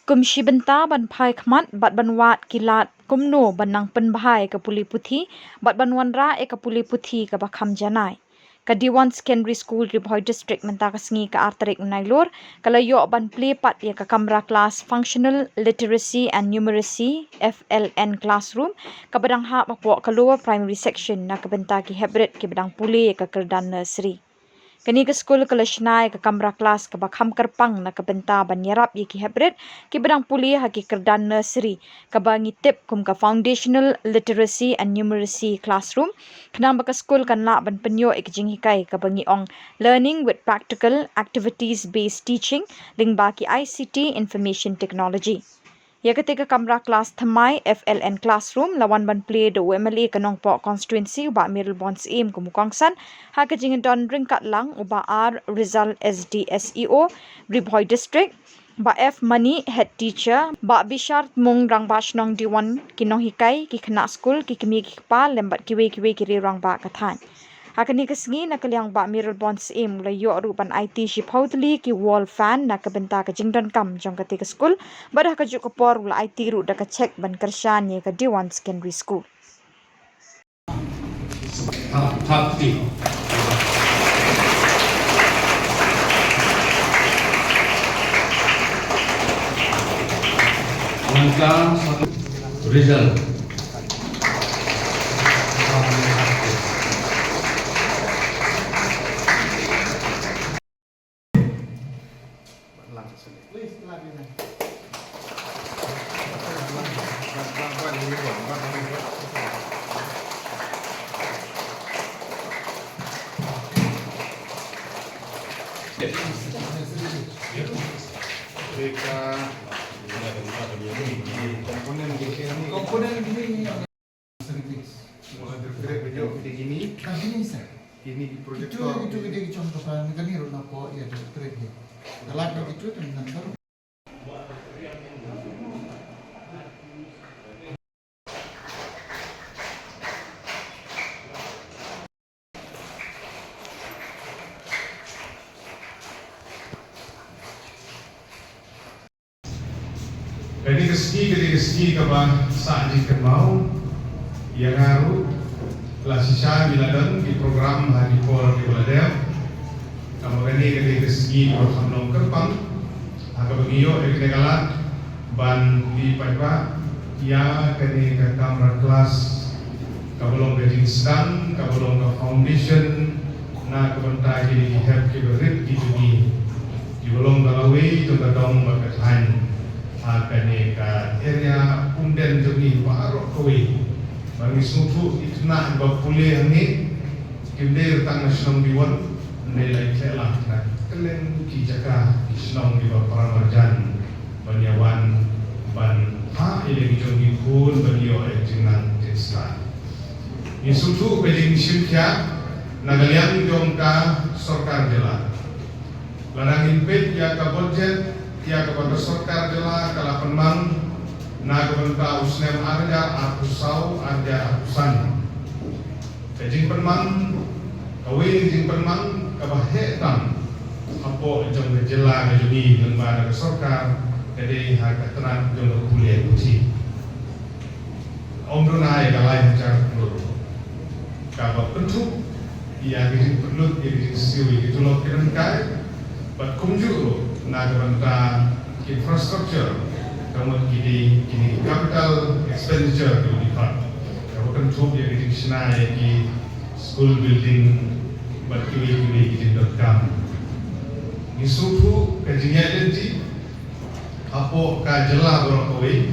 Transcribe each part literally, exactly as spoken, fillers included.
Kum shi bynta ban phai khmat bad ban wad ki lad kumno ban nang pynbha ïa ka pule puthi bad ban wanrah ïa ka pule puthi kaba kham janai. Ka Dewan Secondary School Ri Bhoi District mynta ka sngi ka ar tarik u Nailur ka la ïoh ban plie pat ïa ka kamra klas Functional Literacy and Numeracy F L N Classroom kaba dang hap hapoh ka Lower Primary Section na ka bynta ki heprit kiba dang pule ïa ka kyrdan nursery. Kane ka skul ka la shna ïa ka kamra klas kaba kham kyrpang na ka bynta ban ïarap ïa ki heprit kiba dang pule ha ki kyrdan nursery kaba ngi tip kum ka Foundational Literacy and Numeracy Classroom, khnang ba ka skul kan lah ban pynïoh ïa ka jinghikai kaba ngi ong Learning with Practical Activities Based Teaching lyngba ki I C T Information Technology. Ïa kata ka kamra klas thymmai F L N Classroom la wan ban plie da u M L A ka Nongpoh Constituency u Bah Mayralborn Syiem kum u kongsan ha ka jingdon ryngkat lang u Bah R Rizal S D S E O Ri Bhoi District, Bah F Mani Head Teacher, Bah Bishar Tmung Rangbah Shnong Dewan, ki nonghikai, ki khynnah skul, ki kmie ki kpa lem bad kiwei kiwei ki riew rangbah ka thaiñ. Ha kane ka sngi na ka liang Bah Mayralborn Syiem u la ïoh ruh ban aiti shiphew tylli ki wall fan na ka bynta ka jingdonkam jong kata ka skul bad ha kajuh ka por u la aiti ruh da ka cheque ban kyrshan ïa ka Dewan Secondary School. Result. Komponen gini. Wala directorate video kita gini. Kan gini, sir. Ini di projector. Itu, itu kita contoh kan, kan ni rona ko ya directorate dia. Kalau ada itu dengan Kane ka sngi, kane ka sngi kaba sah jingkynmaw ïa nga ruh. La shisha ngi la don ki program ha ki por kiba la dep. Kaba kane, kane ka sngi kaba kham long kyrpang ha kaba ngi ïoh ïa kane ka lad ban plie paidbah ïa kane ka kamra klas kaba long ka jingsdang, kaba long ka foundation na ka bynta kine ki hep kiba rit ki jong ngi, kiba long ka lawei jong ka dong bad ka thaiñ ha kane ka area Umden jong ngi baroh kawei. Ba ngi sngewthuh ki khynnah ba pule hangne kim dei tang na shnong Diwon, hynrei la ïa khleh lang na kylleng ki jaka, ki shnong kiba para marjan ban ïa wan ban phah ïa la ki jong ki khun ban ïoh ïa ka jingnang jingstad. Ngi sngewthuh ka jingshim khia na ka liang jong ka sorkar jylla. Lada ngin peit ïa ka budget ïa kaba ka sorkar jylla ka la pynmang na ka bynta u snem ar hajar arphew saw ar hajar arphew san. Ka jingpynmang, kawei ka jingpynmang kaba heh tam hapoh jong ka jylla ka jong ngi lyngba da ka sorkar ka dei ha ka tnat jong ka pule puthi. Ym duna ïa ka lai hajar klur kaba kynthup ïa ka jingpynlut ïa ka jingsiew ïa ki tulop ki ryngkai, bad kumjuh ruh na ka bynta ki infrastructure, ka mut ki dei kine ki capital expenditure ki dei pat, kaba kynthup ïa ka jingshna ïa ki school building bad kiwei kiwei ki jingdonkam. Ngi sngewthuh ka jingïaid lynti hapoh ka jylla baroh kawei,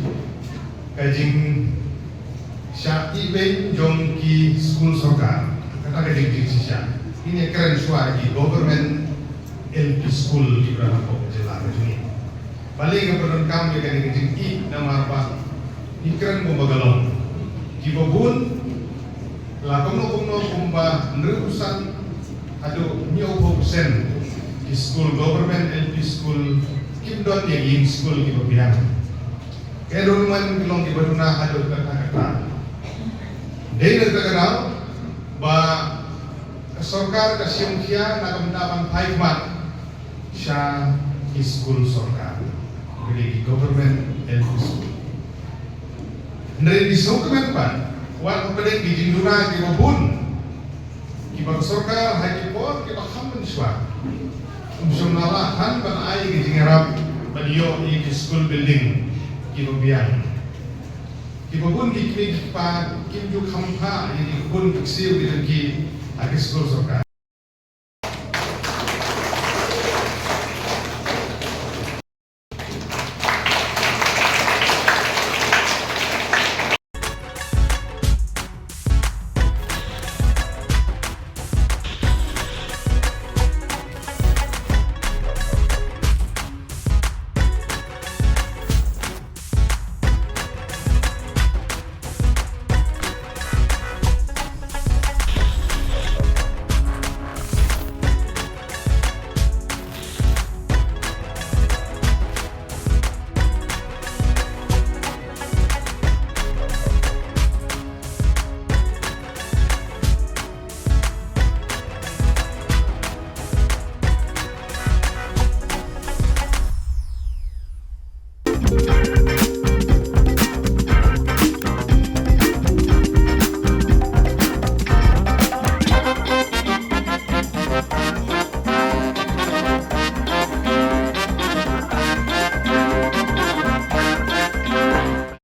ka jingshah ibeiñ jong ki skul sorkar. Kata ka jing, jingshisha. Ngin ïa kren shuwa ki government L P school kiba don hapoh ka jylla ka jong ngi. Balei ngam pyndonkam ïa kane ka jingïeit? Namar ba ngi kren kumba ka long, kiba bun la kumno kumno kumba hynriewphew san haduh hynñiewphew percent ki skul government L P school kim don ïa ki ïing skul kiba biang. Ka enrollment ki long kiba duna haduh katta katta. Dei na kata ka daw ba ka sorkar ka shim khia na ka bynta ban phai khmat sha ki skul sorkar. Ki dei ki government L P school. Hynrei ngi sngewkmen pat, wat hapdeng ki jingduna kiba bun, kiba ka sorkar ha ki por kiba kham mynshuwa, ym shym la lah than ban ai ki jingïarap ban ïoh ïa ki school building kiba biang. Kiba bun ki kmie ki kpa kim ju kham phah ïa ki khun ki ksiew ki jong ki ha ki school sorkar.